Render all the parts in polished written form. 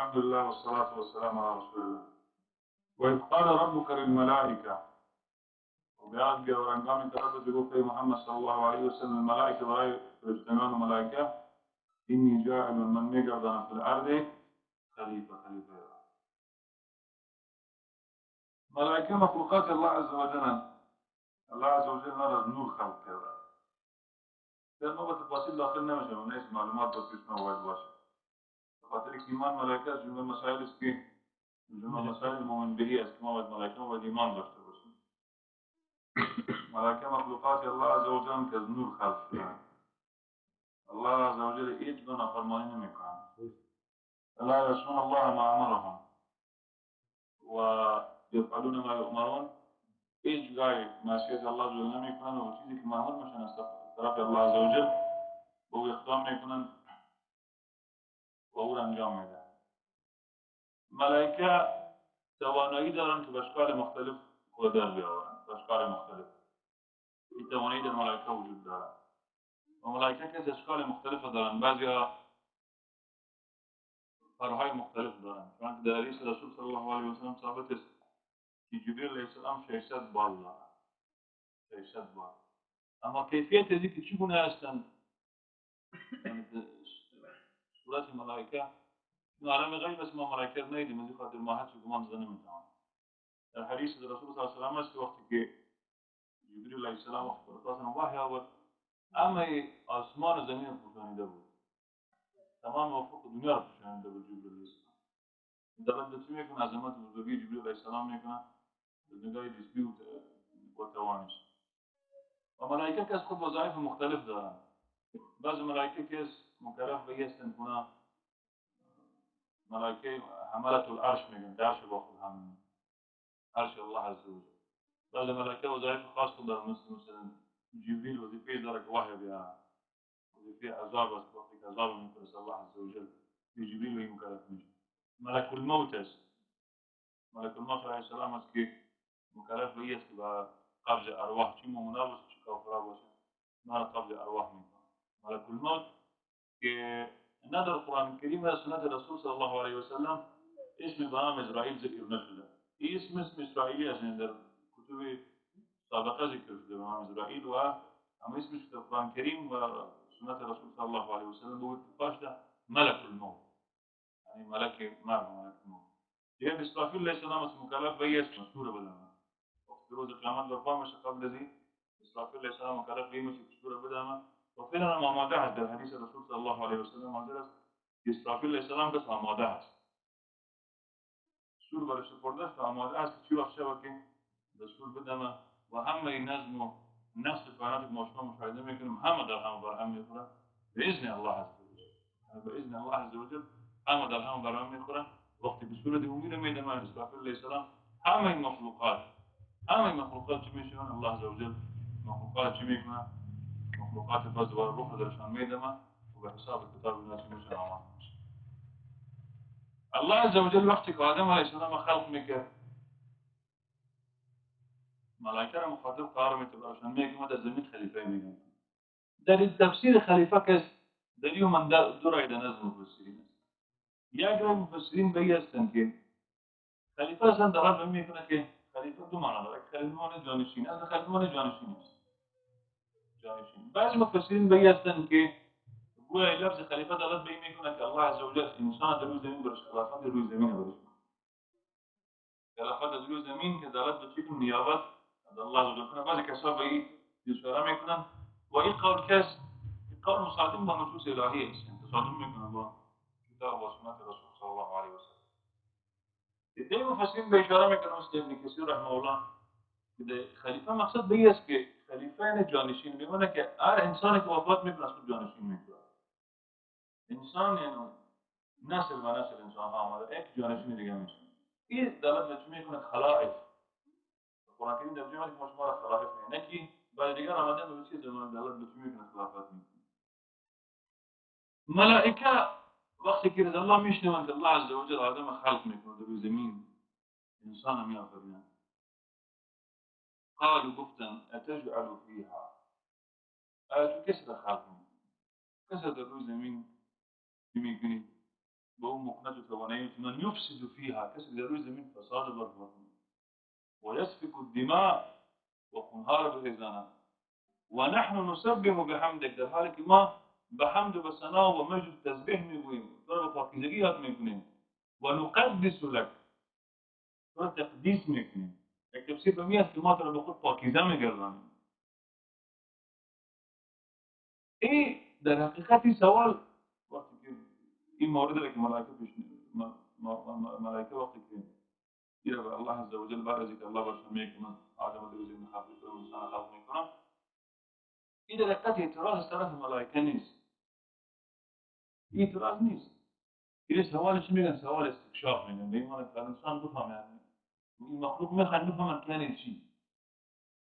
الحمد لله والصلاة والسلام على رسول الله. وإذ قال ربك للملائكة، و بیاد بیا هنگامی که رب گفت ای محمد صلی الله علیه و سلم ملائکه برای فرشتگان و ملائکه إني جاعل من میگردانم في الأرض خلیفه. خلیفه ملائکه مخلوقات الله عز وجل. الله عز وجل را از نور خلق کرده. در ما به تفاصیل داخل نمیشم، نیست معلومات با پیش ما باید باشه. به خاطر که ایمان ملائکه از جمله مسائل است که جمله مسائل مؤمن بهی است که ما باید ملائکه ما باید ایمان داشته باشیم. ملائکه مخلوقات الله عز وجل که از نور خلق شدن. الله عز وجل هیچ گونه نافرمانی نمیکنند. لا يعصون الله ما امرهم و يفعلون ما يؤمرون. هیچ گاهی معصیت الله عز وجل نمیکنند و چیزی که مأمور میشن از طرف الله عز وجل به او اقدام میکنند و او را انجام میدن. ملائکه توانایی دارند که به اشکال مختلف خود در بیاورند. به اشکال مختلف این توانایی در ملائکه وجود دارد و ملائکه که اشکال مختلف دارند. بعضی پرهای مختلف دارند. چون که در حدیث رسول صلی الله علیه و سلم ثابت است که جبریل علیه السلام 600 بال دارد. 600 بال. اما کیفیت از اینکه چگونه هستند، صورت ملائکه عالم غیب است، ما ملائکه ندیدیم، از این خاطر ما هرچی گمان زده نمیتوانیم. در حدیث رسول صلی الله علیه و سلم است که وقتی که جبریل علیه السلام وقتی برای وحی آورد، همه آسمان و زمین پوشانیده بود، تمام افق دنیا را پوشانیده بود جبریل علیه السلام. دلالت به چی میکنه؟ عظمت بزرگی جبریل علیه السلام میکنه به نگاه جسمی و توانش. و ملائکه که از خود وظایف مختلف دارند. بعض ملائکه که مکلف به هستند کنه ملائکه حملة العرش میگن، عرش با خود هم عرش الله عز وجل. بعض ملائکه وظایف خاص دارند، مثلا جبریل وظیفه داره که وحی بیاره، وظیفه عذاب است، وقتی که عذاب میفرسته الله عز وجل به جبریل مکلف میشه. ملک الموت است، ملک الموت علیه السلام است که مکلف به است که با قبض ارواح، چی مؤمنا باشه چی کافرا باشه، ما قبض ارواح میکنه. ملک الموت که نه در قرآن کریم و سنت رسول صلی الله علیه و سلم اسم به نام اسرائیل ذکر نشده. این اسم اسرائیلی است، در کتب سابقه ذکر شده به نام اسرائیل و اما اسمش در قرآن کریم و سنت رسول صلی الله علیه و سلم به اتفاق شده ملک الموت، یعنی ملک مرگ، ملک الموت. دیگه اسرافیل علیه السلام است مکلف به است صور بدمه. وقتی روز قیامت برپا میشه قبل از این اسرافیل علیه السلام مکلف به میشه که صور بدمه و فعلا هم آماده است. در حدیث رسول صلی الله علیه و سلم حاضر است که اسرافیل علیه السلام کس آماده است، صور برش سپرده است و آماده است که چی وقت شود که دستور بدمه و همه نظم و نسل کائنات که ما شما مشاهده میکنیم همه در هم بر هم میخوره به اذن الله عز وجل. به اذن الله عز وجل همه در هم بر هم میخوره. وقتی به صورت عمومی رو میدمه اسرافیل علیه السلام همه مخلوقات، همه مخلوقات چی میشون؟ الله عز وجل مخلوقات چی میکنه؟ مخلوقات باز دوباره روح درشان میدمه و به حساب کتاب اینا چی میشن؟ آماده میشه. الله عز وجل وقتی که آدم علیه السلام خلق میکرد ملائکه را مخاطب قرار میده براشون، میگه ما در زمین خلیفه میگم. در این تفسیر خلیفه کس در این من دو رای در نظم مفسرین است. یک رای مفسرین به این هستند که خلیفه اصلا دلالت میکنه که خلیفه دو معنا داره، خلیفه معنی جانشین، اصلا خلیفه معنی جانشین است، جانشین. بعضی مفسرین به این هستند که گویا لفظ خلیفه دلالت به این میکنه که الله عز وجل انسان در روی زمین برش خلافت در روی زمین برش خلافت در روی زمین که دلالت به چی؟ نیابت الله عز وجل کنه. بعضی کسا به این اشاره میکنن و این قول کس این قول مصادم با نصوص الهی است، تصادم میکنه با کتاب و سنت رسول صلی الله علیه و سلم. عده مفسرین به اشاره میکنن مثل ابن کثیر رحمه الله که خلیفه مقصد به این است که خلیفه یعنی جانشین، به که هر انسانی که وفات میکنه از خود جانشین میکنه. انسان یعنی نسل و نسل انسان ها آمده یک جانشین دیگه میشه. این دلالت به چی میکنه؟ خلائف. قرآن کریم در جای که ما شما را خلافت میگه، نه که بعد دیگر آمدن به چیز دلالت به چی میکنه؟ خلافت میکنه. ملائکه وقتی که رضا الله میشنوند که الله عز وجل آدم خلق میکنه در زمین، انسان میآفرینه، قالوا گفتن اتجعل فیها، آیا تو کسی را خلق میکنی؟ کسی در روی زمین میکنی؟ به اون مکنت و توانایی من یفسد فیها، کسی در روی زمین فساد برپا کنه، و یسفک الدماء، و خونها را بریزاند، و نحن نسبح بحمدک، در حالی که ما به حمد و به ثنا و مجد و تسبیح میگوییم، تو را به پاکیزگی یاد میکنیم، و نقدس لک، تو را تقدیس میکنیم. یک تفسیر به می است که ما تو را به خود پاکیزه میگردانیم. این در حقیقت این سوال وقتی که این مورد را که ملائکه پیش ملائکه وقتی که این را به الله عز وجل بعد از اینکه الله برشان میکنه آدم در زمین خلق میکنه، انسان خلق میکنه، این در حقیقت اعتراض از طرف ملائکه نیست، این اعتراض نیست. این سوال چی میگن؟ سوال استکشاف میگن، به این معنی که انسان بفهمه، یعنی این مخلوق میخوان بفهمن که یعنی چی.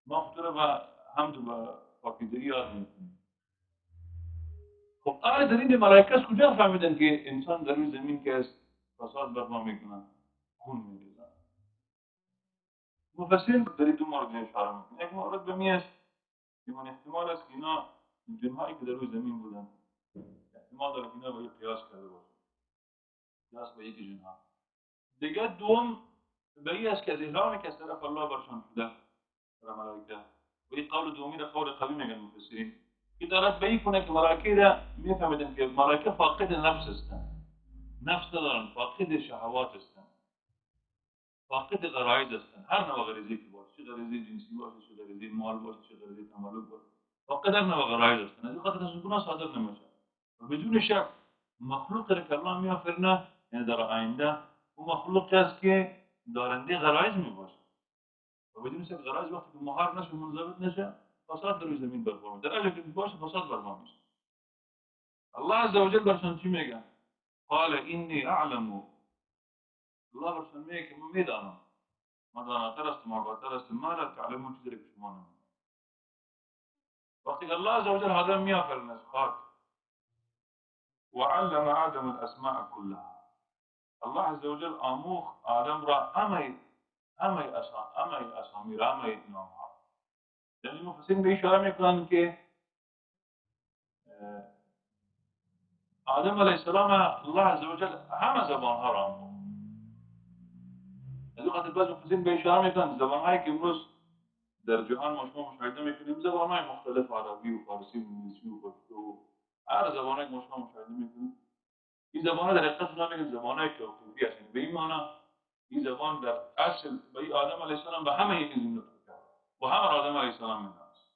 ما خود را به حمد و به پاکیزگی یاد میکنیم. خب آیا در این ملائکه از کجا فهمیدن که انسان در روی زمین که است فساد برپا میکنن، خون میریزن؟ مفسرین در این دو مورد اشاره میکنن. یک مورد به می است که من احتمال است که اینا جنهایی که در روی زمین بودن احتمال داره که اینا با یک قیاس کرده باشن، قیاس به یک جنها. دیگه دوم به این است که از احرامی که از طرف الله برشان شده برای ملائکه، و این قول دومی را قول قوی میگن مفسرین، این دارد به این کنه که ملائکه را میفهمیدن که ملائکه فاقد نفس هستند، نفس ندارن، فاقد شهوات هستند، فاقد غرایز هستند، هر نوع غریزی که باشه، چه غریزه جنسی باشه، چه غریزه مال باشه، چه غریزه تملک باشه، فاقد هر نوع غرایز هستند. از این خاطر از گناه صادر نمیشه. و بدون شک مخلوق را که الله میآفرینه، یعنی در آینده او مخلوق است که دارنده غرایز میباشه، و بدون شک غرایز وقتی که مهار نشه، منضبط نشه، فساد در روی زمین برپا میشه. در اجل که باشه فساد برپا میشه. الله عز وجل برشان چی میگه؟ قال اینی اعلم. الله برشان میگه که من میدانم، من داناتر هستم، آگاهتر هستم، ما لا تعلمون، چیزی که شما نمیدونید. وقتی که الله عز وجل آدم میآفرینه از خاک، و علم آدم الاسماء كلها، الله عز وجل آموخت آدم را همه اسامی را، همه نامها. یعنی مفسرین به اشاره میکنند که آدم علیه السلام الله عز وجل همه زبانها را آموخت. از این خاطر بعض مفسرین به اشاره میکنند زبانهایی که امروز در جهان ما شما مشاهده میکنیم، زبانهای مختلف، عربی و فارسی و انگلیسی و پشتو و هر زبانهایی که ما شما مشاهده میکنیم، این زبانها در حقیقت اونا میگن زبانهای توقیفی هستند. به این معنی این زبان در اصل به این آدم علیه السلام به همه این نطق کرد و همه آدم علیه السلام میدانست.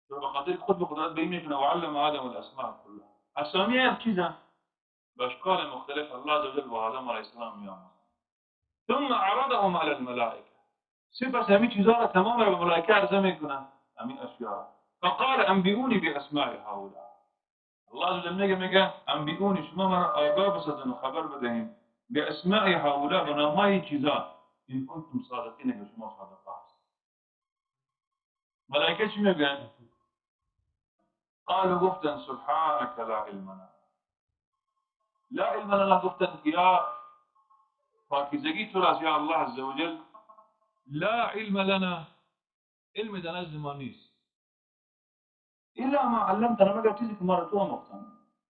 به خاطر خود به قدرت به این میکنه و علم آدم الاسماء كلها، اسامی هر چیزا به اشکال مختلف الله عز وجل به آدم علیه السلام میآموزد. ثم عرضهم علی الملائکه، سپس همین چیزها را تمام را به ملائکه عرضه میکنه، همین اشیاء. فقال انبئونی باسماء هؤلاء. الله عز وجل میگه انبئونی، شما مرا آگاه بسازن و خبر بدهیم باسماء هؤلاء، به نامهای چیزا، ان کنتم صادقین، اگر شما صادق هستید. ملائکه چی میگن؟ قالوا گفتن سبحانك لا علم لنا. لا علم لنا، گفتن که یا پاکیزگی تو راست یا الله عز وجل، لا علم لنا، علم در نزد ما نیست، الا ما علمتنا، مگر چیزی که ما را تو آموختن.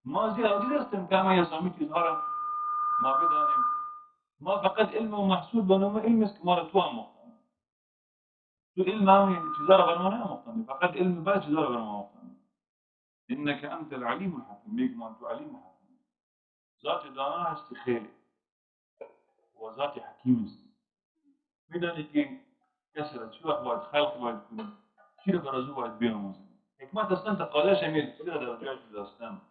ما زیاد عاجز هستیم که همه اسامی چیزها را ما بدانیم، ما فقط علم و محصول به نام علم است که ما را تو آموختن. تو علم هم چیزها را بر ما نیاموختن، فقط علم بعض چیزها را بر ما آموختن. انك انت العلیم الحکیم، میگم من تو علیم حکیم، ذات دانا هستی خیلی و ذات حکیم هستی، میدانی که کسی را چی وقت باید خلق باید کنی، چی را بر از او باید بیاموزی. حکمت اصلا تقاضاش همین چی را در جایش داستن.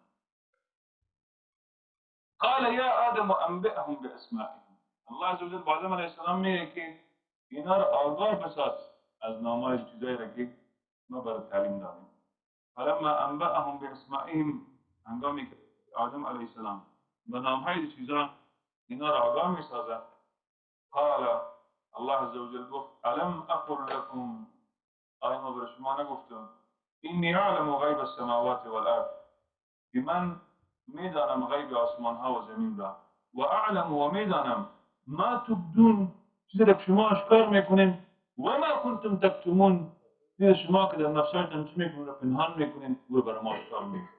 قال یا آدم انبئهم باسمائهم. الله عز وجل به آدم علیه السلام میگه که اینا را آگاه بساز از نامهای چیزایی را که ما برای تعلیم دادیم. فلما انبأهم باسمائهم، هنگامی که آدم علیه السلام به نامهای چیزا اینا را آگاه میسازه، قال الله عز وجل گفت الم اقل لكم، آیا ما برای شما نگفتم اینی اعلم غیب السماوات والارض، که من میدانم غیب آسمان ها و زمین را، و اعلم و میدانم ما تبدون، چیزی که شما آشکار میکنین، و ما کنتم تکتمون، چیزی شما که در نفسهایتان چی میکنین پنهان میکنین او رو برای ما آشکار میکنین.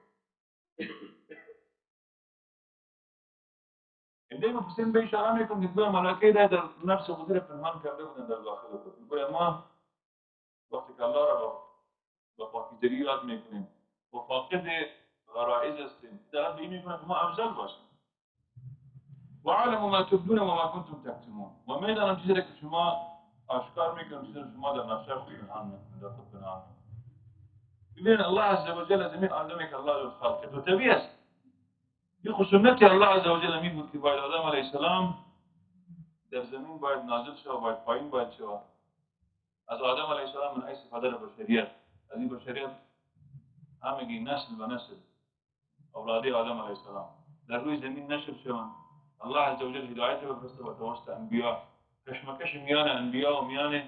عده مفسرین به اشاره میکنن که گویا ملائکه در نفس خود را پنهان کرده بودن در داخل خود. گویا ما وقتی که الله را با پاکیزگی یاد میکنیم و فاقد غرائز هستیم، دلالت به این میکنه که ما افضل باشیم. و اعلم ما تبدون و ما کنتم تکتمون، و میدانم چیزی که شما آشکار میکنم، چیزی که شما در نفس خود پنهان میکنید، در خود پنهان میکنید. ببینید الله عز وجل زمین آدمی که الله خلق کرد و طبیعی است. یه خصوصیت الله عز وجل می بود که باید آدم علیه السلام در زمین باید نازل شود، باید پایین باید شود. از آدم علیه السلام من حیث پدر بشریت، از این بشریت همگی نسل به نسل اولادی آدم علیه السلام در روی زمین نشر شوند. الله عز وجل هدایت بفرسته و توسط انبیا کشمکش میان انبیا و میان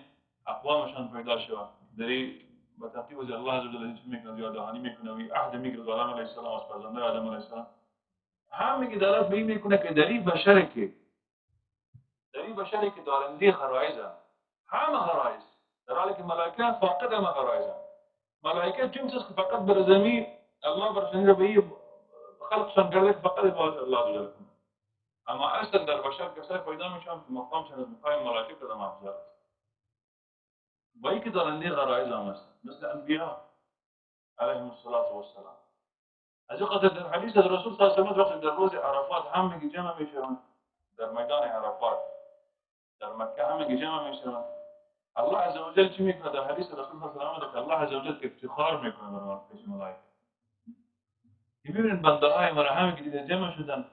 اقوامشان پیدا شود. در به ترتیب از الله عز وجل چی میکنه؟ یاددهانی میکنه و عهد میگیره از آدم علیه السلام، از فرزندان آدم علیه السلام. همگی دلالت به این میکنه که در این بشری که دارنده غرایز، همه غرایز، در حالی که ملائکه فاقد همه غرایز. ملائکه جنس است که فقط بر زمین الله بر زمین رو به این خلقشان کرده که فقط عبادت الله عز وجل کنه. اما اصلا در بشر کسایی پیدا میشن که مقامشان از مقام ملائکه قدم افضل است. با اینکه دارنده غرایز هم است، مثل انبیا علیهم الصلاة والسلام. از این خاطر در حدیث از رسول صلی الله علیه و سلم وقتی در روز عرفات همگی جمع میشوند، در میدان عرفات در مکه همگی جمع میشوند، الله عز وجل چی میکنه؟ در حدیث رسول صلی الله علیه و سلم که الله عز وجل افتخار میکنه بر پیش ملائکه. ببینید بنده های مرا همگی دیدن جمع شدن،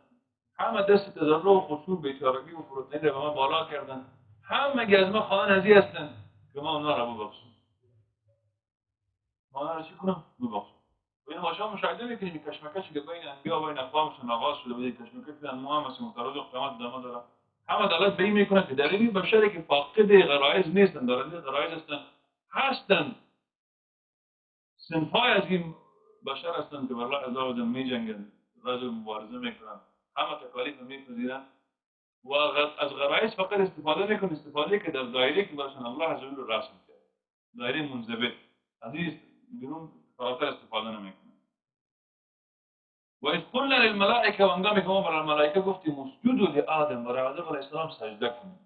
همه دست تضرع و خشوع بیچارگی و فروتنی را به ما بالا کردن، همگی از ما خواهان از این هستند که ما اونا را ببخشیم. ما اونا را چی کنم؟ ببخشیم. و این ما شما مشاهده میکنیم که کشمکشی که بین انبیا و بین اقوامشون آغاز شده بود، کشمکش که ما هم هستیم تا روز قیامت ادامه داره. همه دلالت به این میکنه که در این بشری که فاقد غرایز نیستن، دارنده غرایز هستن، صنف‌های از این بشر هستند که بر الله عز وجل میجنگن، رجل مبارزه میکنن، همه تکالیف میپذیرن و از غرایز فقط استفاده میکنن، استفاده که در دایره که برشان الله عز وجل رسم کرد، دایره منضبط، از این بیرون فراتر استفاده نمیکنن. و اذ قلنا للملائکه، و هنگامی که ما برای ملائکه گفتیم اسجدوا لآدم، برای آدم علیه السلام سجده کنید.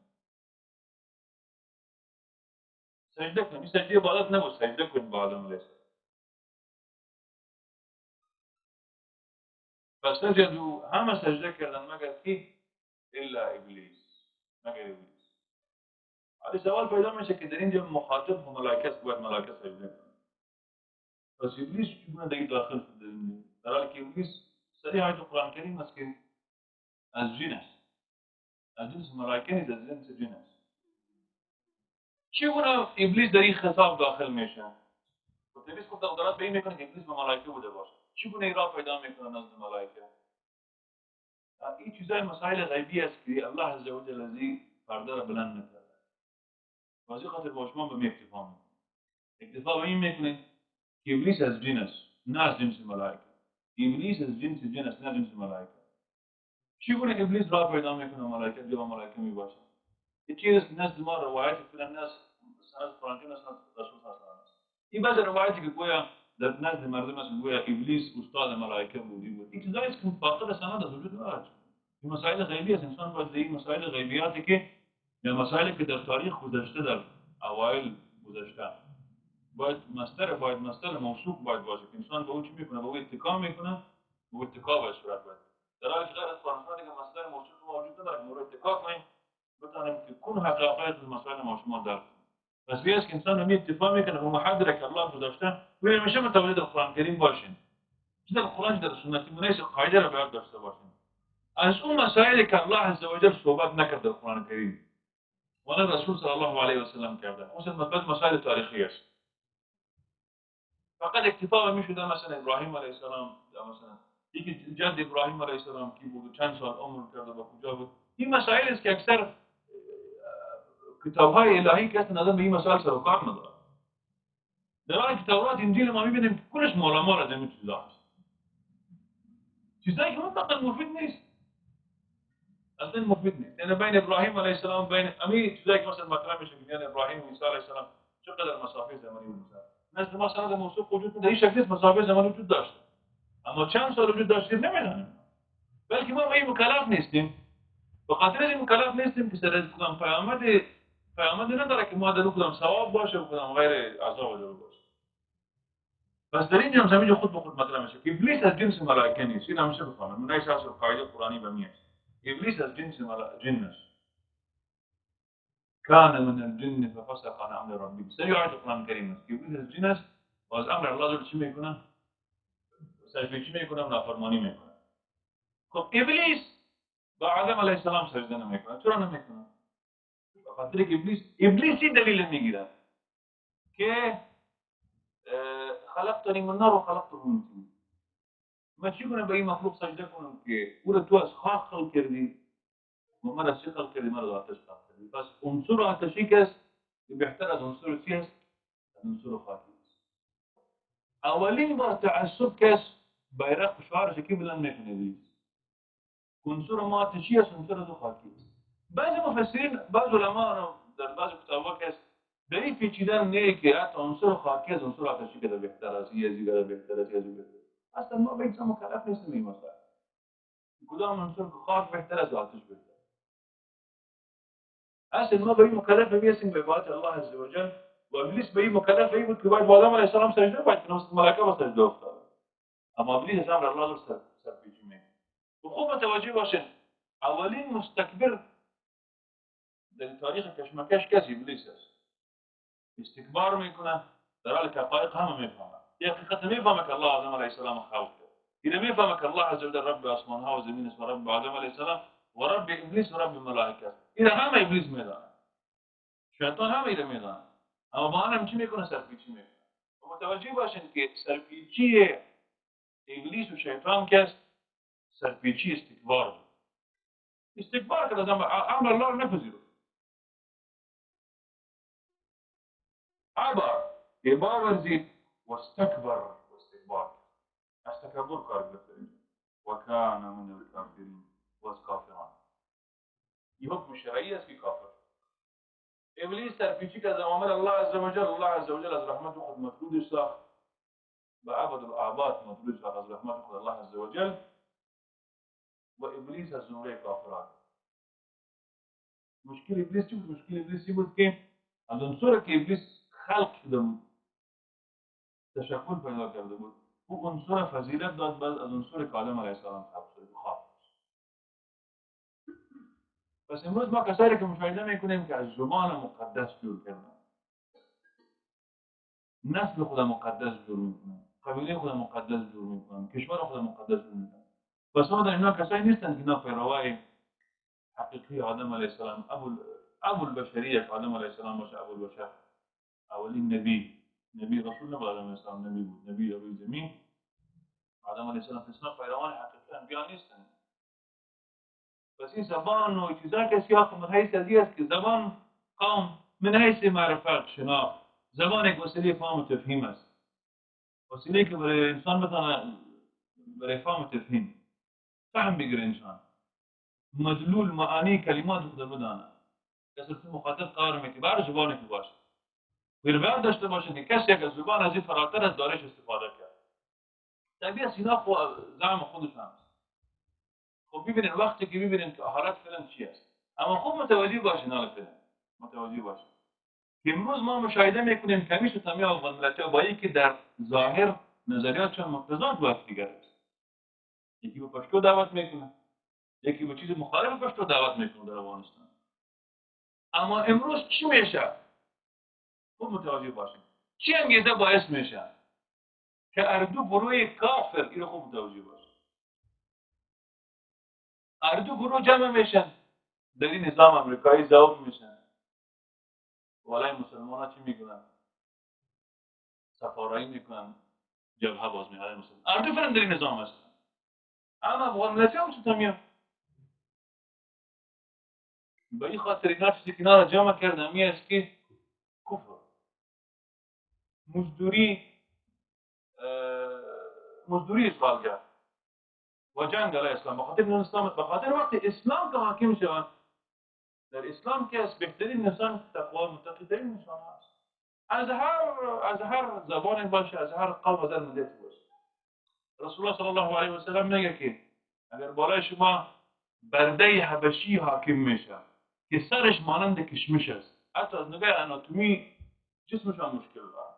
سجده کنید، این سجده عبادت نبود، سجده کنید با آدم علیه السلام. فسجدوا، همه سجده کردن مگر کی؟ الا ابلیس، مگر ابلیس. حالا سوال پیدا میشه که در اینجا مخاطب ملائکه است، باید ملائکه سجده کنند. پس ابلیس چگونه دیگه داخل شد در اینجا؟ در حالی که ابلیس صریح آیت قرآن کریم است که از جن است، از جنس ملائکه نیست، از جنس جن است. چگونه ابلیس در این خطاب داخل میشه؟ ابلیس خود دلالت به این میکنه که ابلیس به ملائکه بوده باشه. چگونه این راه پیدا میکنه نزد ملائکه؟ این چیزای مسائل غیبی است که الله عز وجل از این پرده را بلند نکرده. و از این خاطر با شما به می اکتفا میکنیم. اکتفا به این میکنیم که ابلیس از جن است، نه از جنس ملائکه. ابلیس از جنس جن است، نه جنس ملائکه. چگونه ابلیس راه پیدا میکنه ملائکه جا ملائکه میباشه؟ این چیز نزد ما روایت فلان ناس سند قرآن کریم سند رسول صلی الله علیه و سلم. این بعض روایتی که گویا در نزد مردم است گویا ابلیس استاد ملائکه بود. این چیزایی است که فاقد سند از وجود ندارد. این مسائل غیبی است. انسان باید این مسائل غیبیاتی که یا مسائلی که در تاریخ گذشته، در اوایل گذشته، باید مصدر موثوق باید باشه که انسان به اون چی میکنه، به اون اتکا میکنه، به اون اتکا باید صورت باید. در حالی که غیر از قرآن دیگه مصدر موثوق موجود نداره که ما رو اتکا کنیم بتانیم که کن حقیقت مسائل ما شما درک کنیم. پس بیاست که انسان همی اتفاق میکنه به محدره که الله گذاشته و همیشه متوجه در قرآن کریم باشین. چه در قرآن چه در سنت منیس قاعده را باید داشته باشین. از اون مسائلی که الله عز وجل صحبت نکرد در قرآن کریم و نه رسول صلی الله علیه و سلم کرده، مثلا مسائل تاریخی است. فقط اکتفا میشد مثلا ابراهیم علیه السلام، مثلا یکی جد ابراهیم علیه السلام کی بود، چند سال عمر کرد و کجا بود. این مسائل است که اکثر کتاب‌های الهی که اصلا آدم به این مسائل سر و کار نداره. در حالی که تورات انجیل ما می‌بینیم که کلش مالامال از این چیزا هست. چیزایی که مطلقاً مفید نیست. اصلا مفید نیست. یعنی بین ابراهیم علیه السلام بین امی چیزایی که مثلا مطرح میشه که میان ابراهیم و عیسی علیه السلام چقدر مسافه زمانی بود. نزد ما سند موثوق وجود نداره، هیچ شکلی مسافه زمانی وجود داشته. اما چند سال وجود داشته نمی‌دانیم. بلکه ما به این مکلف نیستیم. به خاطر این مکلف نیستیم که سر از کدام پیامدی نداره که ما در کدام ثواب باشه و کدام غیر عذاب جور باشه. پس در اینجا هم همینجا خود به خود مطرح میشه که ابلیس از جنس ملائکه نیست. این همیشه بفهمید، من نیست اصل قاعده قرآنی به می است. ابلیس از جنس جن است. کان من الجن ففسق عن امر ربه. سری آیت قرآن کریم است که ابلیس از جن است و از امر الله جل چی میکنه؟ سرپیچی میکنه، نافرمانی میکنه. خب ابلیس با آدم علیه السلام سجده نمیکنه. چرا نمیکنه؟ به خاطر که ابلیس این دلیل میگیره که خلقتنی من نار و خلقته من طین. من چی کنم به این مخلوق سجده کنم که او را تو از خاک خلق کردی و من از چی خلق کردی؟ من از آتش خلق کردی. پس عنصر آتشی که است بهتر از عنصر چی است؟ از عنصر خاکی است. اولین بار تعصب که است بیرق شعارش کی بلند میکنه؟ ابلیس. عنصر ما آتشی است، عنصر از خاکی است. بعضی مفسرین، بعض علما در بعض کتاب‌ها که است در این پیچیدن نه که حتی عنصر خاکی از عنصر آتشی که بهتر است، یه از بهتر است، یه از بهتر. اصلا ما به این مکلف نیستیم. این مسئله کدام عنصر خاک بهتر است یا آتش بهتر؟ اصلا ما به این مکلف نمی‌هستیم به عبادت الله عز وجل. و ابلیس به این مکلف این بود که باید با آدم علیه السلام سجده باید کنه، ملائکه با سجده افتاد. اما ابلیس از امر الله رو سرپیچی میکنه. و خوب متوجه باشین، اولین مستکبر در تاریخ کشمکش کسی ابلیس است. استکبار میکنه در حالی که حقایق همه میفهمه. این حقیقت میفهمه که الله آدم علیه السلام خلق کرد. این میفهمه که الله عز وجل رب آسمان ها و زمین است و رب آدم علیه السلام و رب ابلیس و رب ملائکه است. این همه ابلیس میدانه، شیطان همه اینو میدانه، اما با آن هم چی میکنه؟ سرپیچی میکنه. و متوجه باشین که سرپیچی ابلیس و شیطان که است سرپیچی استکبار بود. استکبار کرد از امر الله رو نپذیرفت. ابا ابا ورزید و استکبر و استکبار، از تکبر کار گرفت. و کان من الکافرین، و از کافران. این حکم شرعی است که کافر. ابلیس سرپیچی کرد از اوامر الله عز وجل. الله عز وجل از رحمت خود مطرودش ساخت، به عبد العباد مطرودش ساخت از رحمت خود الله عز وجل. و ابلیس از زمره کافران. مشکل ابلیس چی بود؟ مشکل ابلیس چی بود که از عنصر که ابلیس خلق شده بود، تشکل پیدا کرده بود، او عنصر فضیلت داد بعد از عنصر که آدم علیه السلام خلق شده خاک. پس امروز ما کسایی که مشاهده میکنیم که از زبان مقدس جور کردن، نسل خود مقدس جور میکنن، قبیله خود مقدس جور میکنن، کشور خود مقدس جور میکنن. پس ما در اینا کسایی نیستند که اینا پیروای حقیقی آدم علیه السلام، ابو البشریه که آدم علیه السلام باشه، ابو البشر، اولین نبی، نبی رسول نبود آدم علیه السلام، نبی بود، نبی روی زمین آدم علیه السلام. پس اینا پیروان حقیقی انبیا نیستند. پس این زبان و چیزا که سیاق من حیث از است که زبان قوم من حیث معرفت شناخت، زبان یک وسیله فهم و تفهیم است، وسیله که برای انسان بتونه برای فهم و تفهیم فهم بگیره، انسان مدلول معانی کلمات خود بدانه، کسی تو مخاطب قرار میگیره بر زبانی که باشه و داشته باشه که کسی که زبان از این فراتر از دارش استفاده کرد. طبیعی است اینا خو زعم خودش هم. خب ببینین وقتی که ببینین که حالت فعلا چی است، اما خوب متوجه باشین، حالت فعلا متوجه باشین که امروز ما مشاهده میکنیم که همیشه تمام افغان ملت‌ها با یکی در ظاهر نظریاتشان متضاد با یکدیگر است. یکی به پشتو دعوت میکنه، یکی به چیز مخالف پشتو دعوت میکنه در افغانستان. اما امروز چی میشه؟ خوب متوجه باشین چی انگیزه باعث میشه که اردو گروه کافر، اینو خوب متوجه باشین، اردو گروه جمع میشن در این نظام امریکایی ذوب میشن، والای مسلمان ها چی میکنن؟ سفارایی میکنن، جبهه باز میکنن مسلمان. اردو فرم در این نظام هستن. اما افغان ملتی هم چطور میان؟ به این خاطر اینا چیزی که اینا را جمع کردن می است که کفر، مزدوری، مزدوری اشغال کرد و جنگ علیه اسلام. به اسلام، به خاطر وقتی اسلام که حاکم شود، در اسلام که است بهترین انسان تقوا متقی ترین انسان هست، از هر زبان باشه، از هر قوم، از هر ملت باشه. رسول الله صلی الله علیه و سلم میگه که اگر بالای شما برده حبشی حاکم میشه که سرش مانند کشمش است. حتی از نگاه اناتومی جسمش هم مشکل داره،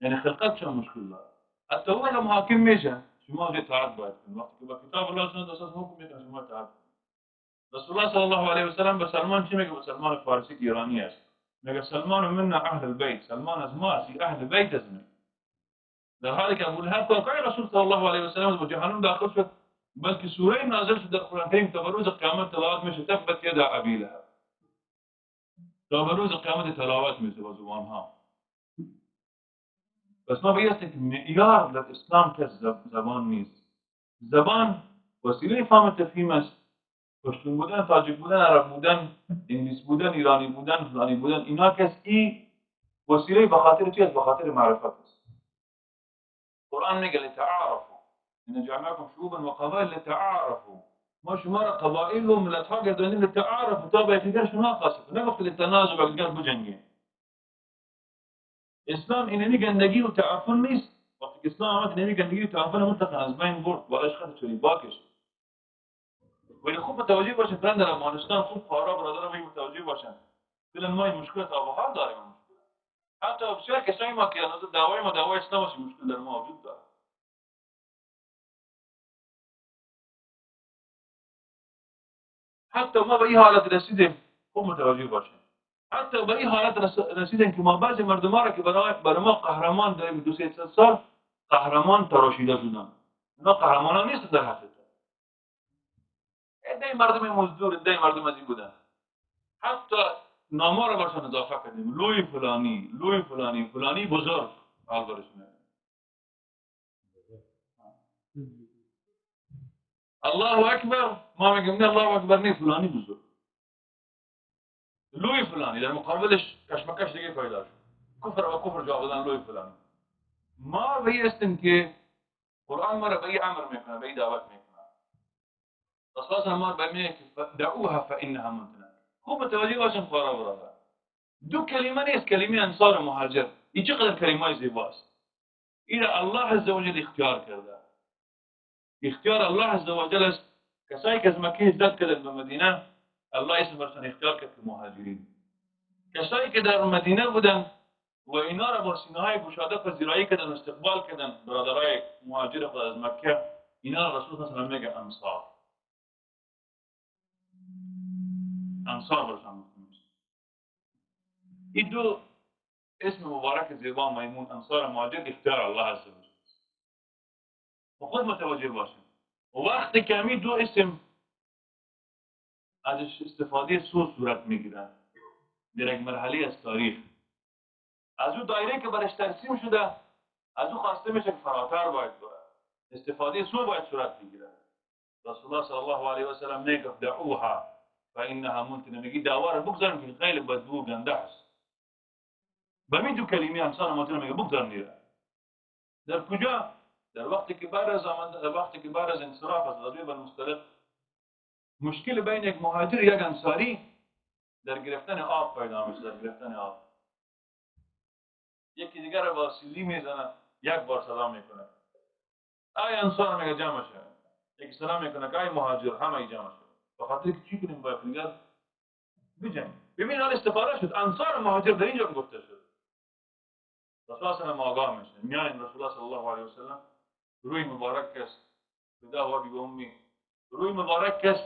یعنی خلقتش هم مشکل داره. حتی او هم حاکم میشه، شما اطاعت باید کنید. وقتی که با کتاب الله سنت اساس حکم میکنه شما اطاعت کنید. رسول الله صلی الله علیه و سلم به سلمان چی میگه؟ به سلمان فارسی که ایرانی است میگه سلمان منا اهل البیت، سلمان از ما است، اهل بیت از ما. در حالی که ابو لهب کاکای رسول صلی الله علیه و سلم به جهنم داخل شد، بلکه سوره نازل شد در قرآن کریم تا به روز قیامت تلاوت میشه، تبت یدا ابی لهب، تا به روز قیامت تلاوت میشه با زبان ها. پس ما به که معیار در اسلام که زبان نیست. زبان وسیله فهم تفهیم است. پشتون بودن، تاجیک بودن، عرب بودن، انگلیس بودن، ایرانی بودن، فلانی بودن، اینا کس ای وسیله به خاطر چی است؟ به خاطر معرفت است. قرآن میگه لتعارفوا ان جعلناکم شعوبا و قبایل لتعارفوا، ما شما را قبایل و ملت ها گردانیم لتعارفوا تا با یکدیگر شناخت حاصل کنید، نگفت لتنازع با یکدیگر بجنگیم. اسلام اینمی گندگی و تعفن نیست. وقتی که اسلام آمد اینمی گندگی و تعفن مطلقا از بین برد، بالش خط چوری باکش. ولی خوب متوجه باشین فعلا در افغانستان خوب خواهرها برادرها باید متوجه باشن، فعلا ما این مشکل تا به حال داریم. حتی بسیار کسایی ما که دعوای ما دعوای اسلام است، مشکل در ما وجود داره. حتی ما به این حالت رسیدیم، خوب متوجه باشین، حتی به این حالت رسیدیم که ما بعضی مردم را که برای ما قهرمان داریم 200 سال قهرمان تراشیده شدن، اینا قهرمانان نیست در حقیقت. عده‌ای مردم مزدور، عده‌ای مردم از این بودن. حتی نام‌ها را برشان اضافه کردیم، لوی فلانی، لوی فلانی، فلانی بزرگ حال برش میاد. الله اکبر، ما میگیم نه الله اکبر نه، فلانی بزرگ، لوی فلانی، در مقابلش کشمکش دیگه پیدا شد، کفر و کفر جواب دادن لوی فلانی. ما به این هستیم که قرآن ما را به این امر میکنه، به این دعوت میکنه. رسول الله ما به میگه که دعوها فانها منتنه. خوب متوجه باشیم خواهرها برادر، دو کلمه نیست، کلمه انصار و مهاجر، این چقدر کلمه زیباست. این الله عز وجل اختیار کرده، اختیار الله عز وجل است. کسایی که از مکه هجرت کردن به مدینه، الله اسم برشان اختیار کرد که مهاجرین. کسایی که در مدینه بودن و اینا را با سینه های گشاده پذیرایی کردن و استقبال کردن، برادرای مهاجر خود از مکه، اینا را رسول الله صلی الله علیه و میگه انصار. انصار برشان گفته میشه. این دو اسم مبارک زیبا میمون، انصار مهاجر، اختیار الله عز وجل. و خود متوجه باشیم وقتی که همین دو اسم ازش استفاده سو صورت میگیرن در یک مرحله از تاریخ، از او دایره که برش ترسیم شده از او خواسته میشه که فراتر باید بره، استفاده سو باید صورت بگیره. رسول الله صلی الله علیه و سلم میگفت دعوها فانها منتنه، میگه دعوا رو بگذاریم که خیلی بدبو گنده است. به می دو کلمه انسان مهاجر میگه بگذاریم دیره. در کجا؟ در وقتی که بعد از وقتی که بعد از انصراف از غزوه بنی المصطلق مشکل بین یک مهاجر و یک انصاری در گرفتن آب پیدا میشه. در گرفتن آب یکی دیگر را با سیلی میزنه، یک بار سلام میکنه، ای انصار میگه جمع شه، یکی سلام میکنه که ای مهاجر، همه جمع شه، به خاطر که چی کنیم با دیگر بجنگیم. ببین حال استفاده شد، انصار و مهاجر در اینجا گفته شد. رسول الله صلی الله علیه و آگاه میشه، میاین رسول الله صلی الله علیه و سلم روی مبارک کس فدا و ابی و امی، روی مبارک کس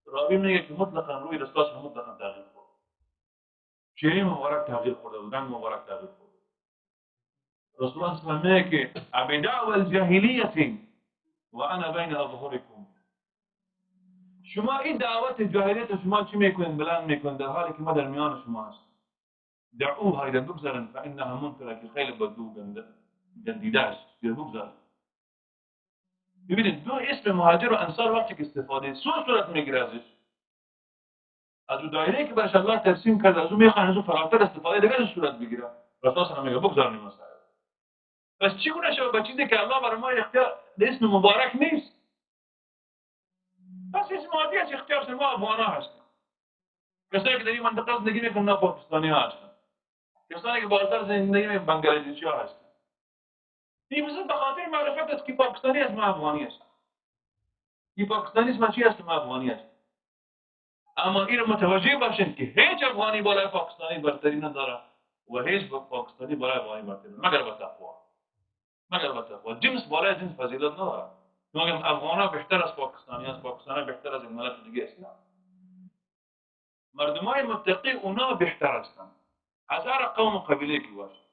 راوی میگه که مطلقا روی رسول الله مطلقا تغییر خورد، چهره مبارک تغییر خورده بود، رنگ مبارک تغییر خورد. رسول الله صلی الله علیه و میگه که ابی دعوی الجاهلیه و انا بین اظهرکم، شما این دعوت جاهلیت شما چی میکنین؟ بلند میکنین در حالی که ما در میان شما هستیم. دعوها اذا بگذارن فانها منتنه، که خیلی بدو گندیده است، بگذارن. ببینید دو اسم مهاجر و انصار وقتی که استفاده سو صورت میگیره ازش، از اون دایره که برش الله ترسیم کرده از اون میخوان از اون فراتر استفاده دیگه صورت بگیره. رسول الله میگه بگذارن مسائل. پس چگونه شد با چیزی که الله برای ما اختیار اسم مبارک نیست؟ پس اسم عادی است، اختیار ما افغان ها هستیم، کسایی که در این منطقه زندگی میکنن پاکستانی ها هستن، کسانی که بالاتر زندگی میکنن بنگلادشی ها هستن. این به خاطر معرفت است که پاکستانی از ما افغانی است. این پاکستانی است، من چی هستم؟ افغانی هستم. اما این متوجه باشین که هیچ افغانی بالای پاکستانی برتری نداره و هیچ پاکستانی بالای افغانی برتری، مگر به تقوا، مگر به تقوا. جنس بالای جنس فضیلت نداره. میگم افغان ها بهتر از پاکستانی است، پاکستان ها بهتر از ملت دیگه است. مردم های متقی اونا بهتر هستند، هزار قوم و قبیله کی باشه.